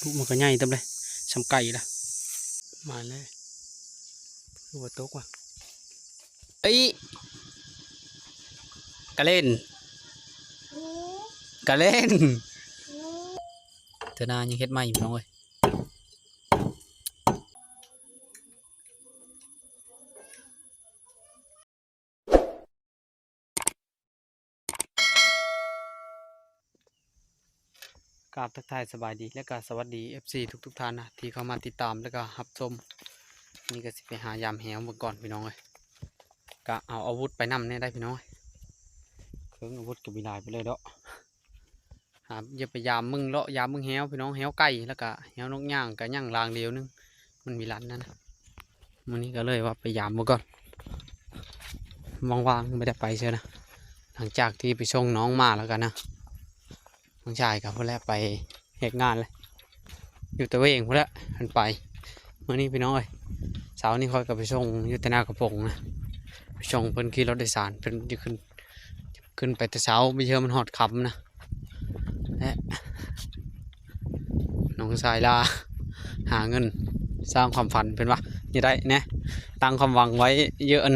ລູກມັນກໍໃຫຍ່ເຕີບເລີຍ ສ່ຳໄກ່ລະ. ມາແລ້ວ ຄືວ່າຕົກວ່າ ເອີຍ ກະເລນ ກະເລນ ເທື່ອໜ້າຍັງເຮັດໃໝ່ພີ່ນ້ອງເອີຍ. ກາບທັກທາຍສະບາຍດີ ແລະກະສະຫວັດດີ ເອັຟຊີ ທຸກໆທ່ານນະ ທີ່ເຂົ້າມາຕິດຕາມ ແລະກະຮັບຊົມ. ນີ້ກະຊິໄປຫາຢາມແຮ້ວເບິ່ງກ່ອນພີ່ນ້ອງເອີຍ. ກະເອົາອາວຸດໄປນຳແດ່ໄດ໋ພີ່ນ້ອງເອີຍ. ເຄື່ອງອາວຸດກະມີຫຼາຍປານໃດດອກ. ຫາ ຢ່າໄປຢາມເບິ່ງ ເລາະຢາມເບິ່ງແຮ້ວພີ່ນ້ອງ ແຮ້ວໄກ່ ແລ້ວກະແຮ້ວນົກຍ່າງກະຍັງລາງດຽວໜຶ່ງ ມັນມີລັນນັ້ນນະ. ມື້ນີ້ກະເລີຍວ່າໄປຢາມເບິ່ງກ່ອນ ວ່າງໆ ບໍ່ໄດ້ໄປເທື່ອນະ. ຫຼັງຈາກທີ່ໄປສົ່ງນ້ອງມາແລ້ວກະນະ ນ້ອງຊາຍກະພຸ້ນແຫຼະ ໄປເຮັດງານແຫຼະ ຢູ່ຕະເວງພຸ້ນແຫຼະ ເພິ່ນໄປ. ມື້ນີ້ພີ່ນ້ອງເອີຍ ເຊົ້ານີ້ຂ້ອຍກະໄປສົ່ງຢູ່ແຕ່ນາກະພົງນະ ໄປສົ່ງເພິ່ນຂີ່ລົດໂດຍສານ ເພິ່ນຈະຂຶ້ນ ຂຶ້ນໄປແຕ່ເຊົ້າ ໄປເທື່ອມັນຮອດຄ່ຳນະ. ແລະ ນ້ອງຊາຍລາຫາເງິນສ້າງຄວາມຝັນ ເພິ່ນວ່າ ຢ່າໄດ້ແນະ ຕັ້ງຄວາມຫວັງໄວ້ເຍາະ ອັນ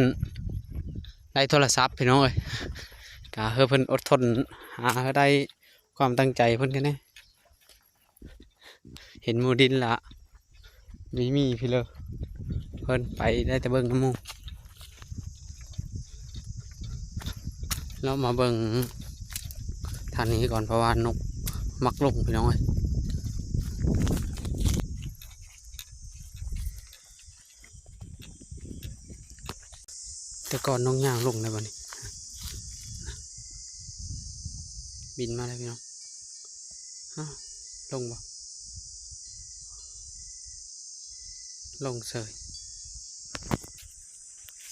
ໄດ້ໂທລະສັບພີ່ນ້ອງເອີຍ. ກະໃຫ້ເພິ່ນອົດທົນ ຫາໃຫ້ໄດ້ຄວາມຕັ້ງໃຈເພິ່ນແຄ່ແນະ. ເຫັນໝູ່ດິນລະ ມີມີພີ່ເລີ ເພິ່ນໄປໄດ້ແຕ່ເບິ່ງນຳໝູ່. ເຮົາມາເບິ່ງທາງນີ້ກ່ອນ ເພາະວ່ານົກມັກລົງພີ່ນ້ອງເອີຍ. ແຕ່ກ່ອນນ້ອງຍ່າງລົງໄດ້ບໍ່ນີ້ ບິນມາແລ້ວພີ່ນ້ອງ. ຮະ ລົງບໍ່ ລົງເສີຍ.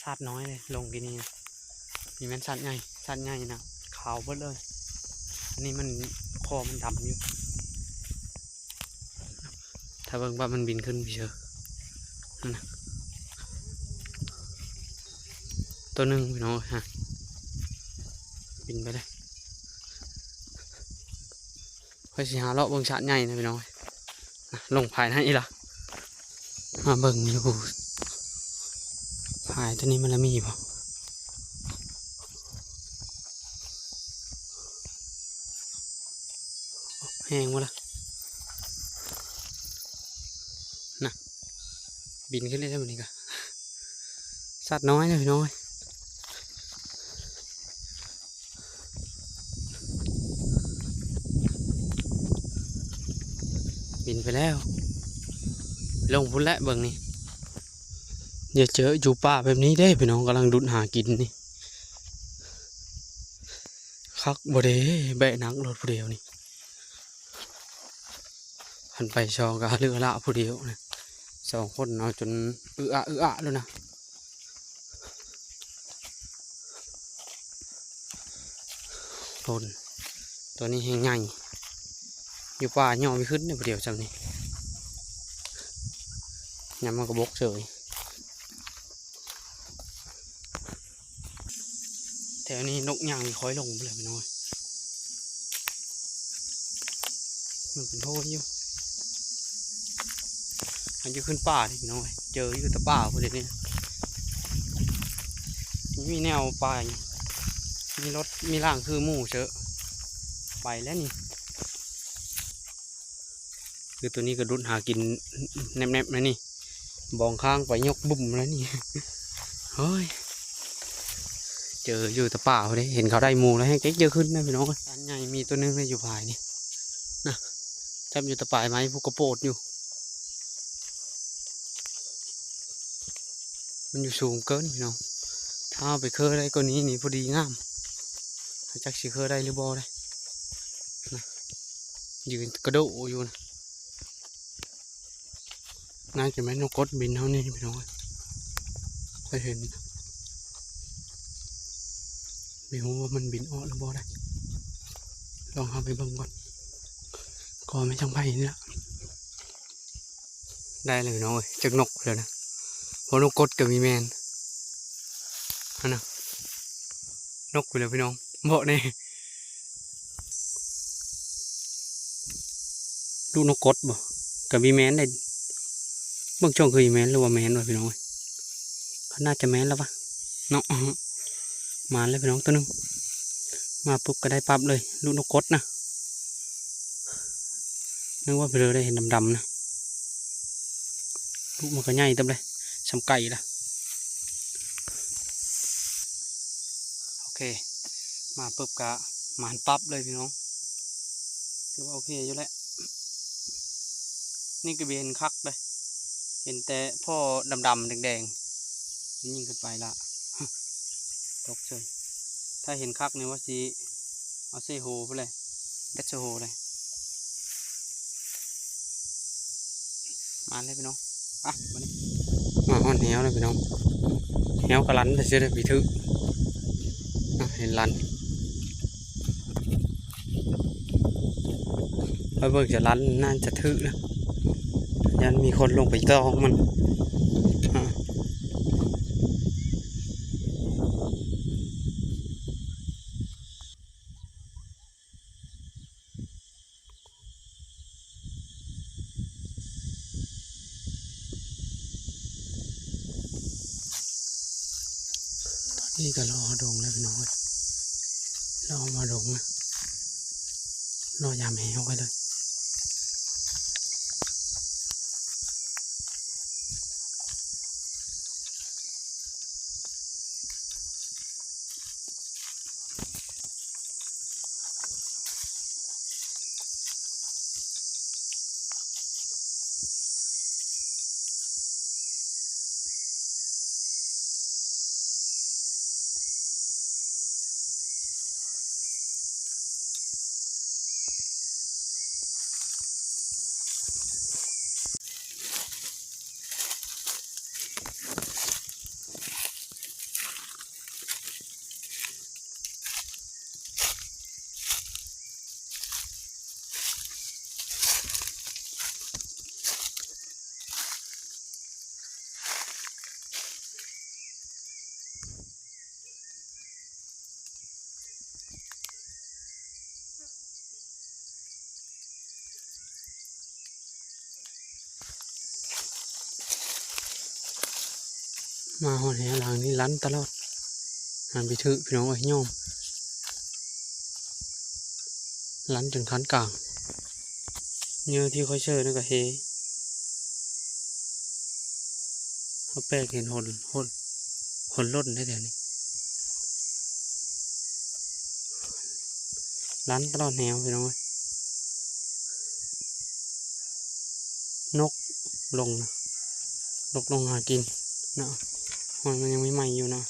ສັດນ້ອຍເດ້ ລົງກີ້ນີ້ນະ ນີ້ແມ່ນສັດໃຫຍ່ ສັດໃຫຍ່ນະ ຂາວເບິດເລີຍ. ອັນນີ້ມັນ ຄໍມັນດຳຢູ່. ຖ້າເບິ່ງວ່າມັນບິນຂຶ້ນໄປເຊີ ນັ້ນນະ ໂຕໜຶ່ງພີ່ນ້ອງເອີຍ ຮະ ບິນໄປເລີຍ. ຂ້ອຍຊິຫາເລາະເບິ່ງສະໃຫຍ່ນະພີ່ນ້ອງເອີຍ. ນະ ລົງພາຍໃນອີກລະ ມາເບິ່ງຢູ່ ພາຍໂຕນີ້ມັນລະມີບໍ່ ແຮງບໍ່ລະ ນະ ບິນຂຶ້ນເລີຍເດ້ ມື້ນີ້ກະ ສັດນ້ອຍເດ້ພີ່ນ້ອງເອີຍ. ບິນໄປແລ້ວ ລົງພຸ້ນແຫຼະເບິ່ງນີ້. ຢ່າເຈີຢູ່ປ່າແບບນີ້ເດ້ພີ່ນ້ອງ ກຳລັງດຸດຫາກິນນີ້ ຄັກບໍ່ເດ້ ແບກໜັກໂລດຜູ້ດຽວນີ້. ຄັນໄປຊ່ອງກະເຫຼືອລະຜູ້ດຽວນະ ສອງຄົນເອົາຈົນອຶອະອຶອະແລ້ວນະ. ໂດນ ໂຕນີ້ແຮງໃຫຍ່ ຢູ່ປ່າຍໍ້ບໍ່ຂຶ້ນເດ້ຜູ້ດຽວຊ່ຳນີ້ ຍາມມັນກະບົກເສີຍ. ແຖວນີ້ນົກຍ່າງຄ່ອຍລົງພຸ້ນແຫຼະພີ່ນ້ອງເອີຍ ມັນເປັນໂພດຢູ່ ມັນຢູ່ຂຶ້ນປ່າເດ້ພີ່ນ້ອງເອີຍ ເຈີຢູ່ແຕ່ປ່າພຸ້ນເດ້ນີ້ ມີແນວປ່າ ມີລົດມີລາງຄືໝູ່ເຊີ ໄປແລ້ວນີ້. ຄືໂຕນີ້ກະດຸດຫາກິນແນບໆ ແນວນີ້ ບອງຂ້າງໄປຍົກບຸ້ມແລ້ວນີ້. ໂອ້ຍ ເຈີຢູ່ແຕ່ປ່າພຸ້ນເດ້ ເຫັນເຂົາໄດ້ໝູ່ແລ້ວແຮງເຈັກເຈີຂຶ້ນນະພີ່ນ້ອງ. ອັນໃຫຍ່ມີໂຕໜຶ່ງນະຢູ່ພາຍນີ້ນະ ຈັບຢູ່ແຕ່ປາຍໄມ້ພຸ້ນກະໂປດຢູ່. ມັນຢູ່ສູງເກີນພີ່ນ້ອງ ຖ້າເຮົາໄປເຄີໄດ້ກວ່ານີ້ນີ້ພໍດີງາມ ຈັກຊິເຄີໄດ້ຫຼືບໍ່ໄດ໋ນະ ຢືນກະໂດະຢູ່ນະ. ໜ້າຈະແມ່ນນົກກົດບິນເຮົານີ້ພີ່ນ້ອງ ຂ້ອຍເຫັນ ບໍ່ຮູ້ວ່າມັນບິນອອກຫຼືບໍ່ໄດ໋ ລອງເຮົາໄປເບິ່ງກ່ອນ ກໍແມ່ນຈັ່ງໄປນີ້ລະ. ໄດ້ແລ້ວພີ່ນ້ອງເອີຍ ຈັກນົກແລ້ວນະ ເພາະນົກກົດກະມີແມ່ນຫັ້ນນະ ນົກໄປແລ້ວພີ່ນ້ອງ ເບາະແນ່ ລູກນົກກົດບໍ່ ກໍມີແມ່ນໄດ້ ເບິ່ງຊ່ອງຄືຊິແມ່ນ ຫຼືວ່າແມ່ນວະພີ່ນ້ອງເອີຍ? ກໍໜ້າຈະແມ່ນແລ້ວວະເນາະ. ມາແລ້ວພີ່ນ້ອງ ໂຕໜຶ່ງ ມາປຸບກໍໄດ້ປັບເລີຍ ລູກນົກກົດນະ. ນຶກວ່າເພີໄດ້ເຫັນດຳໆນະ ລູກມັນກໍໃຫຍ່ເຕີບເລີຍ ສ່ຳໄກ່ລະ. ໂອເຄ ມາປຶບກະໝານປັບເລີຍພີ່ນ້ອງ ຖືວ່າໂອເຄຢູ່ແຫຼະ. ນີ້ກໍບໍ່ເຫັນຄັກເດ້ ເຫັນແຕ່ພໍດຳໆແດງໆ ຍິງຂຶ້ນໄປລະ ຕົກເສີຍ. ຖ້າເຫັນຄັກນີ້ວ່າຊິເອົາໃສ່ໂຮພຸ້ນແຫຼະ ແບັດໃສ່ໂຮເລີຍ. ມາເລີຍພີ່ນ້ອງ ໄປບາດນີ້ ມາຮອດແຮວແລ້ວພີ່ນ້ອງ. ແຮວກະລັນແຕ່ຊື່ໄດ້ໄປຖືກ ເຫັນລັນ ຂ້ອຍເບິ່ງຈະລັນ ໜ້າຈະຖືກນະ ຢ້ານມີຄົນລົງໄປຕອງມັນ. ຕອນນີ້ກໍເລາະຮອດດົງແລ້ວພີ່ນ້ອງເອີຍ ເລາະມາດົງນະ ເລາະຍາມແຮວໄປເລີຍ. ມາຮອດແຮວຫຼັງນີ້ລັນຕະຫຼອດ ຫັນໄປຖືກພີ່ນ້ອງເອີຍ ຍອມ ລັນຈົນຄັນກາງ. ເຫຍື່ອທີ່ຂ້ອຍເຊີນັ້ນກໍເຮ ເຮົາແປກເຫັນຫົນ ຫົນ ຂົນຫຼົ່ນໄດ້ແຖວນີ້ ລັນຕະຫຼອດແນວພີ່ນ້ອງເອີຍ. ນົກລົງນະ ນົກລົງຫາກິນເນາະ ຫອຍມັນຍັງໃໝ່ໆຢູ່ເນາະ.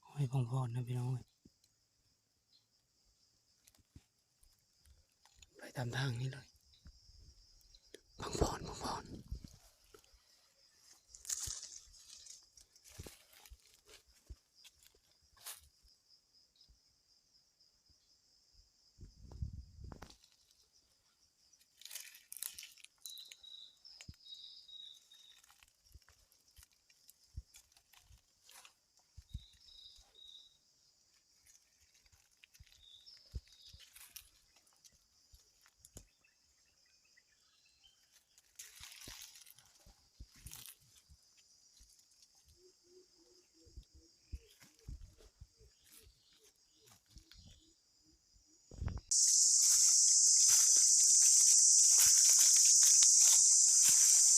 ຫ້ວຍພອງພອນນະພີ່ນ້ອງເອີຍ ໄປຕາມທາງນີ້ເລີຍ ພອງພອນ ພອງພອນ.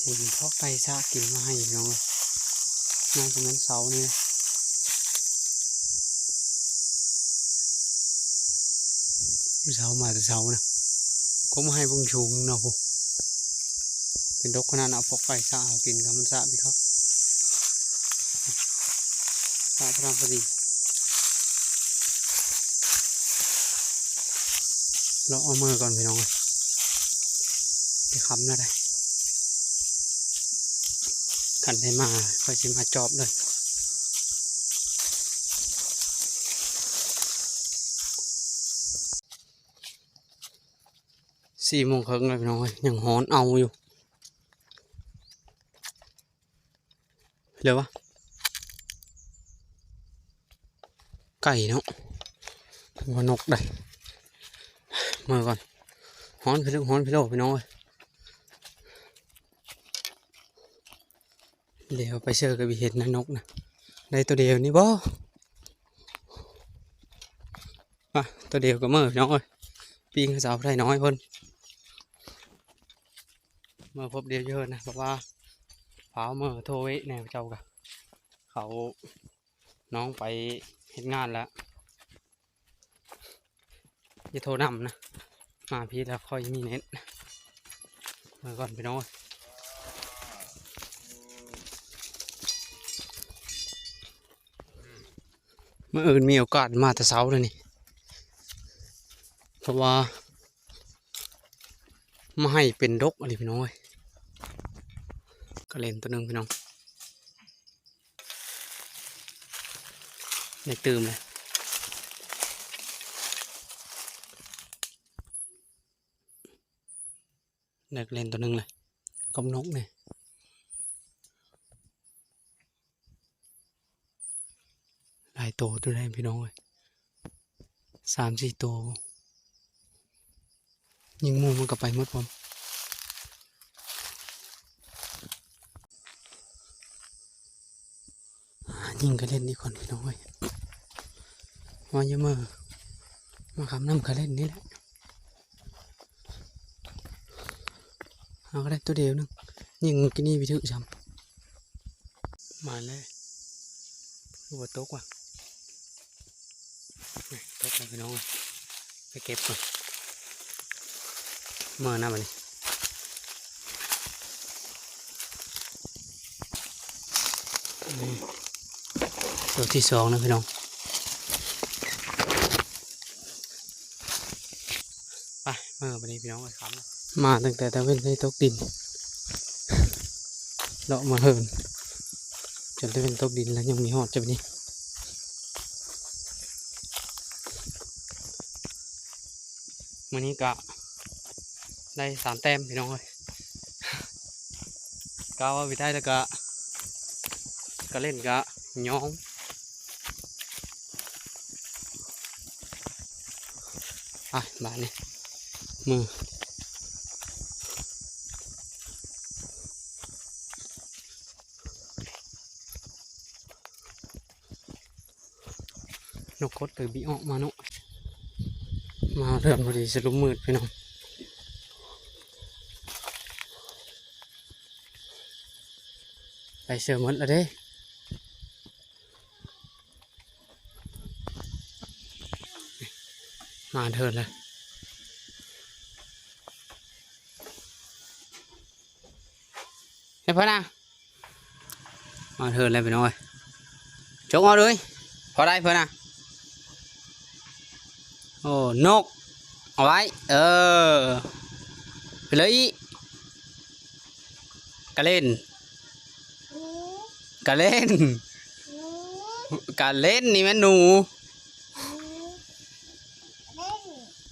ເຫັນພວກໄກ່ຊະກິນມາໃຫ້ພີ່ນ້ອງເອີຍ ໜ້າຈະແມ່ນເສົານີ້. ເຊົ້າມາແຕ່ເຊົ້ານະ ກົກມາໃຫ້ເບິ່ງສູງເນາະ ເປັນດົກຂະໜາດນະ ຟອກໄຟສະຫາກິນກັບມັນສະພີ່ຄັກ ສະພະລາມພໍດີ ເລາະເອົາເມືອກ່ອນພີ່ນ້ອງເອີຍ ໄດ້ຄ່ຳແລ້ວໃດ ຄັນໄດ້ມາຂ້ອຍຊິມາຈອບເລີຍ. ສີ່ໂມງເຄິ່ງແລ້ວພີ່ນ້ອງເອີຍ ຍັງຮ້ອນເອົາຢູ່ ເລີຍວະ ໄກ່ເນາະ ວ່ານົກໃດ ເມືອກ່ອນ ຮ້ອນພິລຶກຮ້ອນພິໂລພີ່ນ້ອງເອີຍ. ດຽວໄປເຊີກັບອີເຫັນນະ ນົກນະ ໄດ້ໂຕດຽວນີ້ບໍ່ ມາ ໂຕດຽວກໍເມີພີ່ນ້ອງເອີຍ ປີ້ງເຂົາເຈົ້າໄດ້ນ້ອຍເພິ່ນ ເມີພົບດຽວຢູ່ເຮີນນະ ເພາະວ່າຟ້າວເມີໂທເວະແນ່ເຈົ້າກະ ເຂົາ ນ້ອງໄປເຮັດງານແລ້ວ. ຢ່າໂທນຳນະ ມາພີ້ແລ້ວຄ່ອຍມີເນັດ ມາກ່ອນພີ່ນ້ອງ ມື້ອື່ນມີໂອກາດມາແຕ່ເຊົ້າເລີຍນີ້ ເພາະວ່າມາໃຫ້ເປັນດົກອີ່ຫຼີພີ່ນ້ອງເອີຍ ກະເຫຼັ້ນໂຕໜຶ່ງພີ່ນ້ອງ. ໄດ້ຕື່ມເລີຍ ໄດ້ເຫຼັ້ນໂຕໜຶ່ງເລີຍ ກັບນົກນີ້ ຫຼາຍໂຕຢູ່ໃດ໋ພີ່ນ້ອງເອີຍ ສາມສີ່ໂຕ ຍິງໝູ່ມັນກໍໄປໝົດພ້ອມ ຍິງກະເຫຼັ້ນອີກກ່ອນພີ່ນ້ອງເອີຍ ວ່າຢ່າເມີ ມາຄຳນຳກະເຫຼັ້ນນີ້ແຫຼະ ເຮົາກໍໄດ້ໂຕດຽວໜຶ່ງ ຍິງກິນນີ້ໄປຖືກຊ້ຳ ມາແລ້ວ ຄືບໍ່ຕົກວະ ຕົກແລ້ວພີ່ນ້ອງເອີຍ ໄປເກັບກ່ອນ ເມືອນຳບັດນີ້ ນີ້ ໂຕທີສອງນະພີ່ນ້ອງ ໄປ ເມືອບັດນີ້ພີ່ນ້ອງເອີຍ ຄ່ຳແລ້ວ ມາຕັ້ງແຕ່ຕາເວັນໃນຕົກດິນ ເລາະມາເຫີນ ຈົນຕາເວັນຕົກດິນແລ້ວຍັງມີຮອດຈະບັດນີ້ ມື້ນີ້ກະໄດ້ສາມແຕ້ມພີ່ນ້ອງເອີຍ ກະວ່າໄປໄດ້ແລ້ວກະ ກະເຫຼັ້ນກະຍອງ ໄປບາດນີ້ ມື ນົກກົດກໍບິອອກມາເນາະ ມາເຮືອນພໍດີ ສະຫຼຸບມືດພີ່ນ້ອງ ໄປເຊີໝົດແລ້ວເດ້ ມາເທີນເລີຍ ເຮັດເພິ່ນນະ ມາເທີນແລ້ວພີ່ນ້ອງເອີຍ ຈົກເອົາເລີຍ ພໍໄດ້ເພິ່ນນະ ໂອ້ ນົກ ເອົາໄວ້ ເອີ ໄປເລີຍອີກ ກະເຫຼັ້ນ ກະເຫຼັ້ນ ກະເຫຼັ້ນ ນີ້ແມ່ນໜູ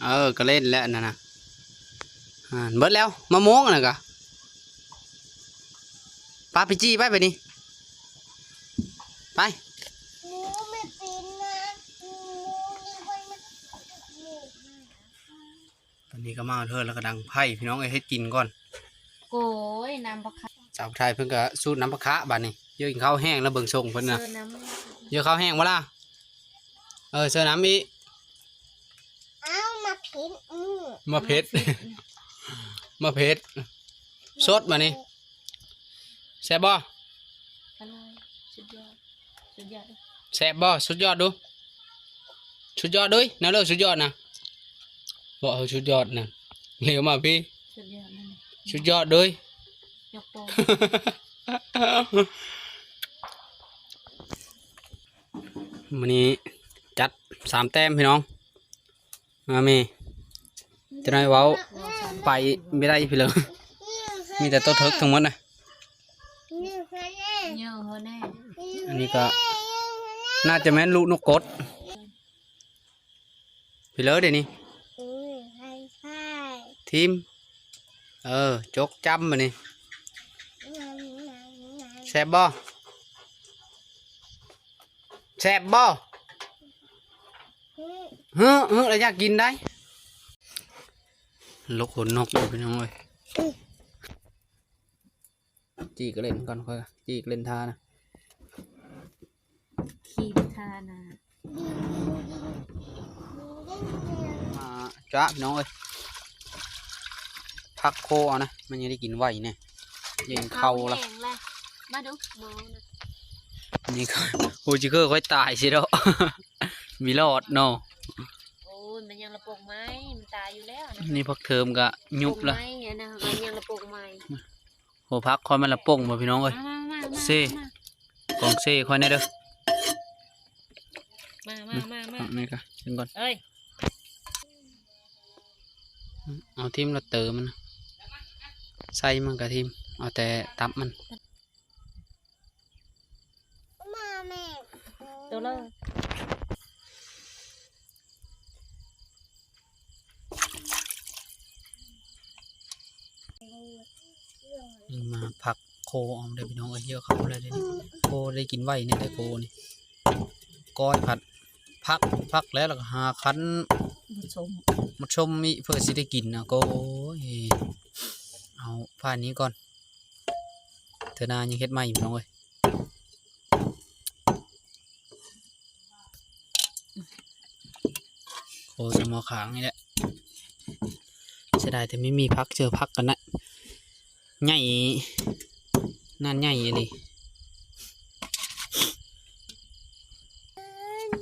ເອີ ກະເຫຼັ້ນແຫຼະອັນນັ້ນນະ ອ່າ ເບິດແລ້ວ ມະມ່ວງອັນນັ້ນກະ ປາ ໄປຈີ່ໄປ ໄປນີ້ ໄປ ຕອນນີ້ກໍມາເທີນແລ້ວກໍດັງໄຟພີ່ນ້ອງເອີຍ ເຮັດກິນກ່ອນ ໂອ້ຍ ນ້ຳບັກຂາ ສາວໄທເພິ່ນກໍສູດນ້ຳບັກຂາບາດນີ້ ເຢີກິນເຂົ້າແຫ້ງແລ້ວ ເບິ່ງຊົງເພິ່ນນະ ເຊີນ້ຳ ເຢີເຂົ້າແຫ້ງບໍ່ລະ ເອີ ເຊີນ້ຳອີກ ອ້າວ ມາເຜັດ ອື ມາເຜັດ ມາເຜັດ ສົດບາດນີ້ ແຊບບໍ່? ອະຮ່ອຍ ສຸດຍອດ ສຸດຍອດເລີຍ ແຊບບໍ່? ສຸດຍອດດູ ສຸດຍອດເລີຍ ແນວເລີກສຸດຍອດນະ ເວົ້າເອົາສຸດຍອດນະ ເລວມາພີ້ ສຸດຍອດນັ້ນ ສຸດຍອດເລີຍ ຍົກໂປ້ ມື້ນີ້ຈັດສາມແຕ້ມພີ່ນ້ອງ ມາແມ່ ຈະໄດ້ເວົ້າ ໄປບໍ່ໄດ້ພີ່ເລີ ມີແຕ່ໂຕເຖິກທັງໝົດນະ ເຢີໂຮແນ່ ອັນນີ້ກໍໜ້າຈະແມ່ນລູກນົກກົດ ພີ່ເລີເດນີ້ ທີມ ເອີ ຈົກຈ້ຳບາດນີ້ ແຊບບໍ່? ແຊບບໍ່? ຫຶ ຫຶ ແລ້ວຢາກກິນໄດ໋ ລົກຂົນນົກຢູ່ພີ່ນ້ອງເອີຍ ຈີກເຫຼັ້ນກ່ອນ ຂ້ອຍຈີກເຫຼັ້ນທ່ານະ ຂີ່ທ່ານະ ອ່າ ຈ້າ ພີ່ນ້ອງເອີຍ ພັກໂຄເອົານະ ມັນຍັງໄດ້ກິນໄວແນ່ ເຢັນເຂົ້າລະ ມາດູ ນີ້ ໂອ້ ຊິຄືຂ້ອຍຕາຍຊິດອກ ມີລອດເນາະ ໂອ້ຍ ມັນຍັງລະປົກໄມ້ ມັນຕາຍຢູ່ແລ້ວນະ ນີ້ພັກເທີມກະຍຸບລະ ປົກໄມ້ນະ ມັນຍັງລະປົກໄມ້ ໂອ້ ພັກຂ້ອຍມັນລະປົກບໍ່ພີ່ນ້ອງເອີຍ ມາ ມາ ມາ ເຊ ມາ ຂອງເຊຂ້ອຍແນ່ເດີ ມາ ມາ ມາ ມາ ນີ້ກະກິນກ່ອນ ເອີຍ ເອົາຖິ້ມລະເຕີມັນ ໃສ່ມັນກະຖິ້ມ ເອົາແຕ່ຕັບມັນ ໂຕເລີ ນີ້ມາພັກໂຄເອົາເດີພີ່ນ້ອງເອີຍ ເຫຍອະເຂົ້າແລ້ວເດນີ້ ໂຄໄດ້ກິນໄວແນ່ເດີໂຄນີ້ ກ້ອຍຜັດ ພັກ ພັກແລ້ວ ແລ້ວກໍຫາຄັນ ໝົດຊົມ ໝົດຊົມອີກເພື່ອຊິໄດ້ກິນນະ ໂກຍ ເອົາຜ່ານນີ້ກ່ອນ ເທື່ອໜ້າຍັງເຮັດໃໝ່ພີ່ນ້ອງເອີຍ ໂຄໃສ່ໝໍ້ຂ້າງນີ້ແຫຼະ ເສຍດາຍແຕ່ໄມ່ມີຜັກ ເຈີຜັກກັນນະ ໃຫຍ່ ນັ້ນໃຫຍ່ອີ່ຫຼີ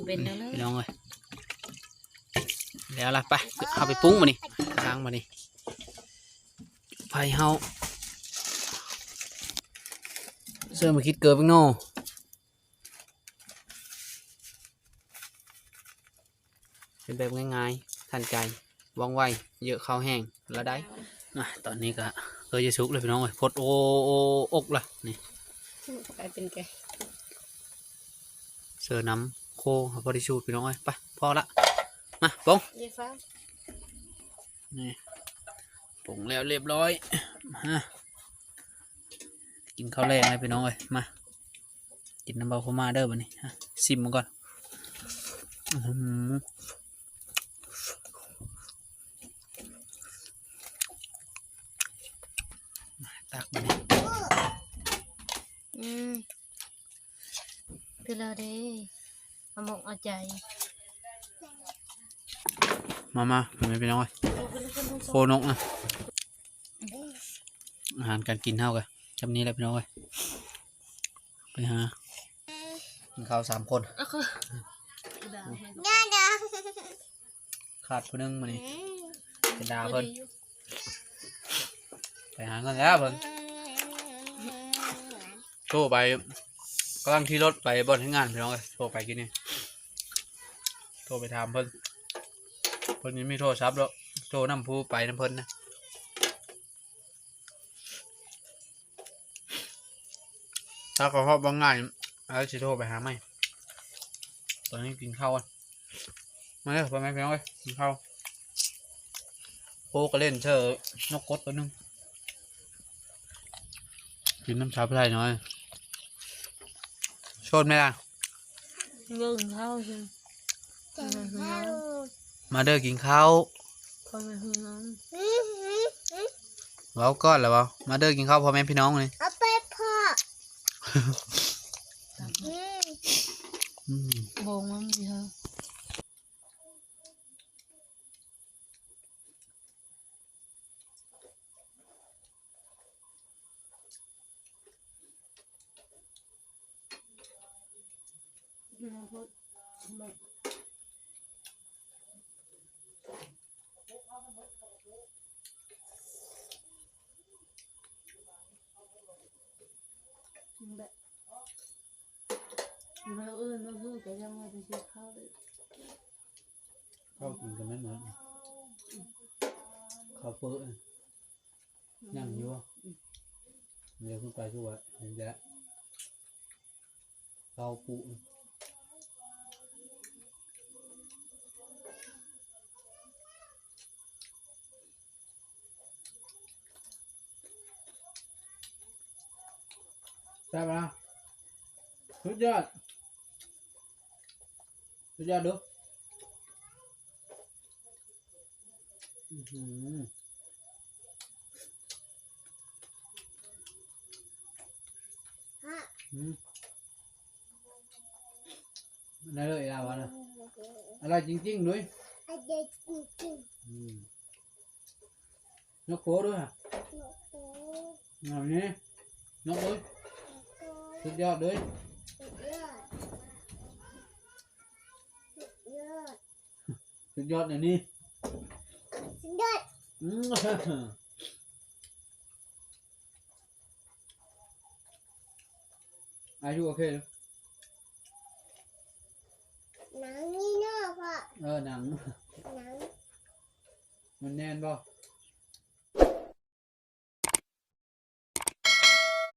ເປັນແນວເລີຍ ພີ່ນ້ອງເອີຍ ແລ້ວລະ ໄປ ເຮົາໄປປຸງບາດນີ້ ລ້າງບາດນີ້ ໄຟເຮົາ ເສີມມາຄິດເກີບອີກເນາະ ເຮັດແບບງ່າຍໆ ທັນໃຈ ວ່ອງໄວ ເຫຍອະເຂົ້າແຮງລະໄດ້ ອ່ະ ຕອນນີ້ກະເກີຈະສຸກແລ້ວພີ່ນ້ອງເອີຍ ພົດໂອ ໂອ ອົກລະ ນີ້ ກາຍເປັນແກ ເສີນຳໂຄ ພໍໄດ້ສູດພີ່ນ້ອງເອີຍ ໄປ ພໍລະ ມາ ປົງ ນີ້ ປົງແລ້ວລຽບຮ້ອຍ ມາ ກິນເຂົ້າແລງແລ້ວພີ່ນ້ອງເອີຍ ມາ ກິນນຳເບົາໂຄມາເດີບາດນີ້ ຊິມເບິ່ງກ່ອນ ອື ຕັກບາດນີ້ ອື ຄືລາວເດ້ ເອົາໝົກເອົາໃຈ ມາ ມາ ພໍ່ແມ່ພີ່ນ້ອງເອີຍ ໂຄນົກນະ ອາຫານການກິນເຮົາກະຊ່ຳນີ້ແຫຼະພີ່ນ້ອງເອີຍ ໄປຫາກິນເຂົ້າສາມຄົນ ຂາດຜູ້ໜຶ່ງມື້ນີ້ ເປັນດາເພິ່ນ ໄປຫາເງິນແລ້ວເພິ່ນ ໂທໄປ ກຳລັງຂີ່ລົດໄປບ່ອນເຮັດງານພີ່ນ້ອງເອີຍ ໂທໄປກີ້ນີ້ ໂທໄປຖາມເພິ່ນ ເພິ່ນຍັງມີໂທລະສັບດອກ ໂທນຳຜູ້ໄປນຳເພິ່ນນະ ຖ້າເຂົາຮອດບ່ອນງານ ເຮົາຊິໂທໄປຫາໃໝ່ ຕອນນີ້ກິນເຂົ້າກ່ອນ ມາເດີພໍ່ແມ່ພີ່ນ້ອງເອີຍ ກິນເຂົ້າ ໂຄກະເຫຼັ້ນເຊີນົກກົດໂຕໜຶ່ງ ກິນນຳສາວຜູ້ໄທໜ້ອຍ ໂຊນແມ່ລະ ເບິ່ງເຂົ້າ ມາເດີກິນເຂົ້າ ພໍ່ແມ່ພີ່ນ້ອງ ເວົ້າກ່ອນລະເວົ້າ ມາເດີກິນເຂົ້າພໍ່ແມ່ພີ່ນ້ອງນີ້ ເອົາໄປພໍ່ ອື ອື ໂບງມັນດີເຮົາ ອື ໂພດ ໂພດ. ກິນແບບ ແນວອື່ນ ມື້ຮືກໍຍັງວ່າຈະກິນເຂົ້າເດ້. ເຂົ້າກິນກໍແມ່ນໝົດ ເຂົ້າເປີ ອືມ ຍັງຢູ່ ອືມ ດຽວຂຶ້ນໄປຄືວ່າ ນີ້ແຫຼະ ເຂົ້າປຸ. ແຊບບໍ່ລະ? ສຸດຍອດ ສຸດຍອດເດີ້. ອືຫື ອືມ ໄດ້ເລີຍລາວວ່ານະ ອະຮ່ອຍຈິງໆ ເລີຍ ອະຮ່ອຍຈິງໆ ອືມ. ຍົກໂປ້ດ້ວຍ ຍົກໂປ້ ອັນນີ້ ຍົກເລີຍ ຍົກໂປ້ ສຸດຍອດເລີຍ ສຸດຍອດ ສຸດຍອດ ສຸດຍອດແນວນີ້ ສຸດຍອດ ອືມ. Are you okay? ໜັງນີ້ເນາະພໍ່ ເອີ ໜັງ ໜັງ ມັນແໜ້ນບໍ່?